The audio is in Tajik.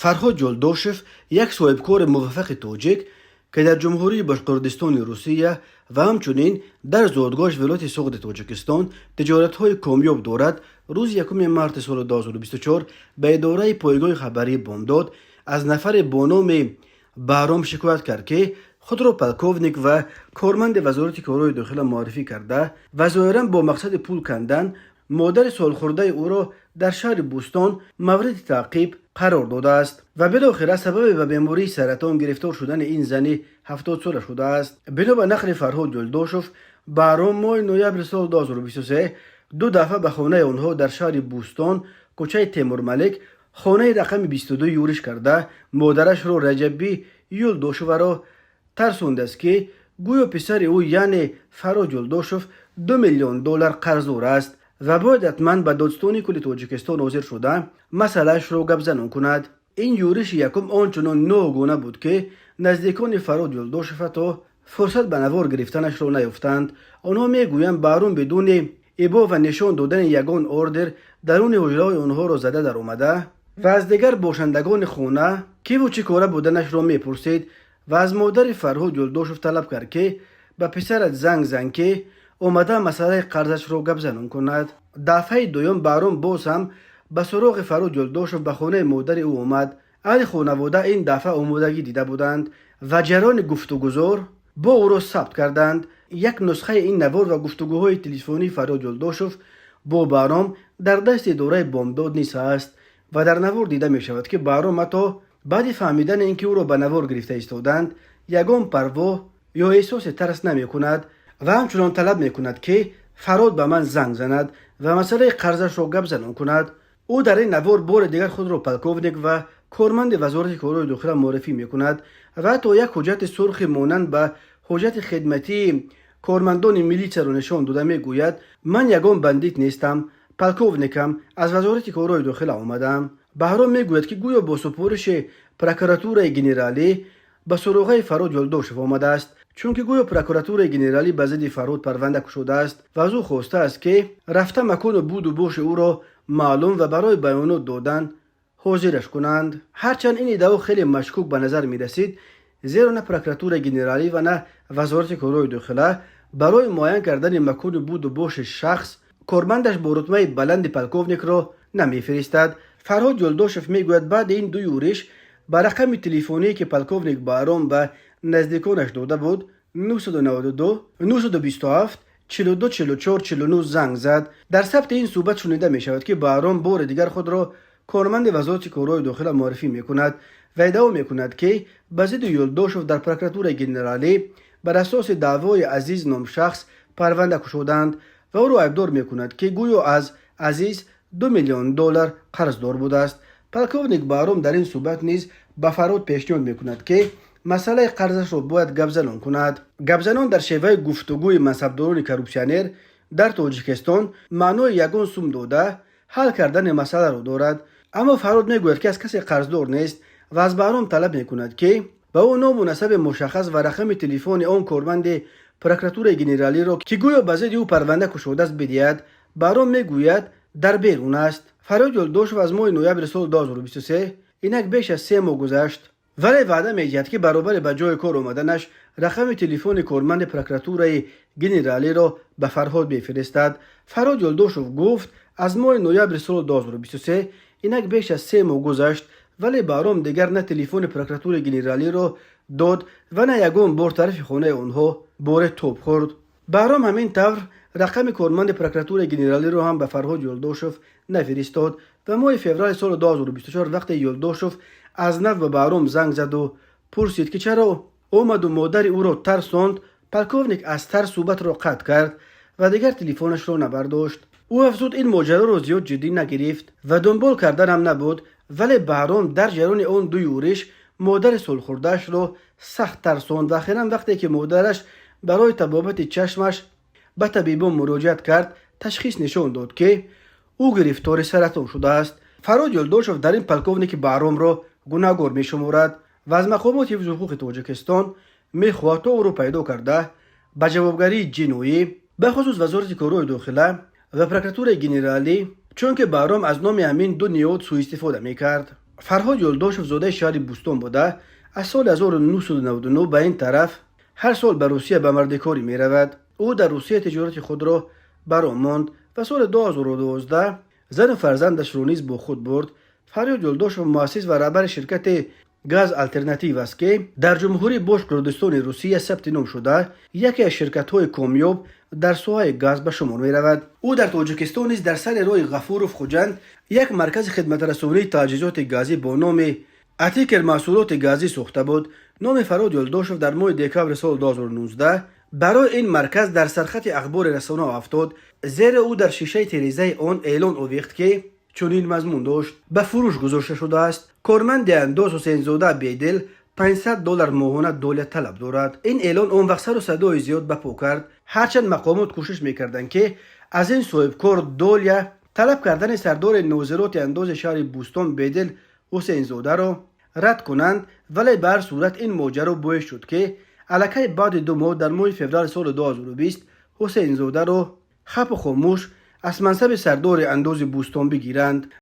Фарҳод Ҷолдошев, як соҳибкори муваффақи тоҷик, ки дар Ҷумҳурии Бошқурдистони Русия ва ҳамчунин дар зодгоҳаш вилояти Суғди Тоҷикистон тиҷоратҳои комёб дорад, рӯзи 1 марти соли 2024 ба идораи пойгоҳи хабарии «Бомдод» аз нафаре бо номи Баҳром шикоят кард, ки худро полковник ва корманди Вазорати корҳои дохила муаррифӣ карда ва зоҳиран бо мақсади пул кандан модари солхӯрдаи ӯро дар шаҳри Бӯстон мавриди таъқиб қарор додааст ва билохира сабаби ба бемории саратон гирифтор шудани ин зани 70-сола шудааст. Бино ба нақли Фарҳод Юлдошев, Баҳром моҳи ноябри соли 2023 ду дафъа ба хонаи онҳо дар шаҳри Бӯстон, кӯчаи Темурмалик, хонаи рақами 22 юриш карда, модарашро, Раҷабӣ Юлдошеваро, тарсондааст, ки гӯё писари ӯ, яъне Фарҳод Юлдошев, 2 миллион доллар қарздор аст ва бояд ҳатман ба Додситонии кулли Тоҷикистон ҳозир шуда, масъалаашро гапзанон кунад. Ин юриши якум он чунон ногуна буд, ки наздикони Фарҳод Юлдошев ҳатто фурсат ба навор гирифтанашро наёфтанд. Онҳо мегӯянд, Баҳром бидуни ибо ва нишон додани ягон ордер даруни ҳуҷраҳои онҳоро зада даромада ва аз дигар бошандагони хона киву чӣ кора буданашро мепурсид ва аз модари Фарҳод Юлдошев талаб кард, ки ба писарат занг зан, ки омада масъалаи қарзашро гапзанон кунад. Дафъаи дуюм Баҳром боз ҳам ба суроғи Фарҳод Юлдошев ба хонаи модари ӯ омад. Аҳли хонавода ин дафъа омодагӣ дида буданд ва ҷараёни гуфтугузор бо ӯро сабт карданд. Як нусхаи ин навор ва гуфтугӯҳои телефонии Фарҳод Юлдошев бо Баҳром дар дасти идораи «Бомдод» низ ҳаст ва дар навор дида мешавад, ки Баҳром ҳатто баъди фаҳмидани ин ки ӯро ба навор гирифта истоданд, ягон парво ё эҳсоси тарс намекунад ва ҳамчунон талаб мекунад, ки Фарҳод ба ман занг занад ва масъалаи қарзашро гапзанон кунад. Ӯ дар ин навор бори дигар худро полковник ва корманди Вазорати корҳои дохила муаррифӣ мекунад ва ҳатто як ҳуҷҷати сурхи монанд ба ҳуҷҷати хидматии кормандони милитсияро нишон дода мегӯяд: «Ман ягон бандит нестам, полковникам, аз Вазорати корҳои дохила омадаам». Баҳром мегӯяд, ки гӯё бо супориши Прокуратураи генералӣ ба суроғаи Фарҳод Юлдошев омадааст, чунки гӯё Прокуратураи генералӣ ба зидди Фарҳод парванда кушодааст ва аз ӯ хостааст, ки рафта макону буду боши ӯро маълум ва барои баёнот додан ҳозираш кунанд. Ҳарчанд ин иддао хеле машкук ба назар мерасид, зеро на Прокуратураи генералӣ ва на Вазорати корҳои дохила барои муайян кардани макони буду боши шахс кормандаш бо рутбаи баланди полковникро намефиристад. Фарҳод Юлдошев мегӯяд, баъди ин ду юриш ба рақами телефоние, ки полковник Баҳром ба наздиконаш дода буд, 992 927 42 44 49, занг зад. Дар сабти ин суҳбат шунида мешавад, ки Баҳром бори дигар худро корманди Вазорати корҳои дохила муаррифӣ мекунад ва иддао мекунад, ки ба зидди Юлдошев дар Прокуратураи генералӣ бар асоси даъвои Азиз ном шахс парванда кушоданд ва ӯро айбдор мекунад, ки гӯё аз Азиз 2 миллион доллар қарздор будааст. Полковник Баҳром дар ин суҳбат низ ба Фарҳод пешниҳод мекунад, ки масъалаи қарзашро бояд гапзанон кунад. Гапзанон дар шеваи гуфтугӯи мансабдорони коррупсионер дар Тоҷикистон маънои ягон сум дода ҳал кардани масъаларо дорад. Аммо Фарҳод мегӯяд, ки аз касе қарздор нест ва аз Баҳром талаб мекунад, ки ба ӯ ному насаби мушаххас ва рақами телефони он корманди Прокуратураи генералиро, ки гӯё ба зидди ӯ парванда кушодааст, бидиҳад. Баҳром мегӯяд, дар берун аст. Фарҳод Юлдошев аз моҳи ноябри соли 2023, инак беш аз 3 моҳ гузашт, вале ваъда медиҳад, ки баробари ба ҷои кор омаданаш рақами телефони корманди Прокуратураи генералиро ба Фарҳод мефиристад. Фарҳод Юлдошев гуфт, аз моҳи ноябри соли 2023, инак беш аз 3 моҳ гузашт, вале Баҳром дигар на телефони Прокуратураи генералиро дод ва на ягон бор тарафи хонаи онҳо боре тоб хӯрд. Баҳром ҳамин тавр рақами корманди Прокуратураи генералиро ҳам ба Фарҳод Юлдошев нафиристод ва моҳи феврали соли 2024, вақте Юлдошев аз нав ба Баҳром занг заду пурсид, ки чаро омаду модари ӯро тарсонд, полковник аз тарс суҳбатро қатъ кард ва дигар телефонашро набардошт. Ӯ афзуд, ин моҷароро зиёд ҷиддӣ нагирифт ва дунбол карданам набуд, вале Баҳром дар ҷараёни он ду юриш модари солхӯрдаашро сахт тарсонд ва охиран вақте ки модараш барои табобати чашмаш ба табибон муроҷиат кард, ташхис нишон дод, ки ӯ гирифтори саратон шудааст. Фарҳод Юлдошев дар ин полковники Баҳромро гунаҳгор мешуморад ва аз мақомоти ҳифзи ҳуқуқи Тоҷикистон мехоҳад, то ӯро пайдо карда, ба ҷавобгарии ҷиноӣ, бахусус Вазорати корҳои дохила ва Прокуратураи генералӣ, чунки Баҳром аз номи ҳамин ду ниҳод сӯистифода мекард. Фарҳод Ёлдошев зодаи шаҳри Бӯстон буда, аз соли 1999 ба ин тараф ҳар сол ба Русия ба мардикорӣ меравад. Ӯ дар Русия тиҷорати худро баро монд ва соли 2012 зану фарзандашро низ бо худ бурд. Фарҳод Ёлдошев муассис ва раҳбари ширкати «Газ Алтернатив» аст, ки дар Ҷумҳурии Бошқурдистони Русия сабти ном шуда, яке аз ширкатҳои комёб дар соҳаи газ ба шумор меравад. Ӯ дар Тоҷикистон низ дар сари роҳи Ғафуров Хуҷанд як маркази хидматрасонии таҷҳизоти газӣ бо номи «Атикер маҳсулоти газӣ» сохта буд. Номи Фарҳод Ёлдошев дар моҳи декабри соли 2019 барои ин марказ дар сархати ахбори расонаҳо афтод, зеро ӯ дар шишаи тирезаи он эълон овехт, ки чунин мазмун дошт: «Ба фурӯш гузошта шудааст. Корманди андоз Ҳусейнзода Бедил 500 доллар моҳона доля талаб дорад». Ин эълон он вақт сару садои зиёд ба по кард. Ҳарчанд мақомот кӯшиш мекарданд, ки аз ин соҳибкор доля талаб кардани сардори нозироти андози шаҳри Бӯстон Бедил Ҳусейнзодаро рад кунанд, вале ба ҳар сурат ин моҷаро боис шуд, ки аллакай баъди 2 моҳ, дар моҳи феврали соли 2020, Ҳусейнзодаро хапу хомӯш аз мансаби сардори андози Бӯстон бигиранд.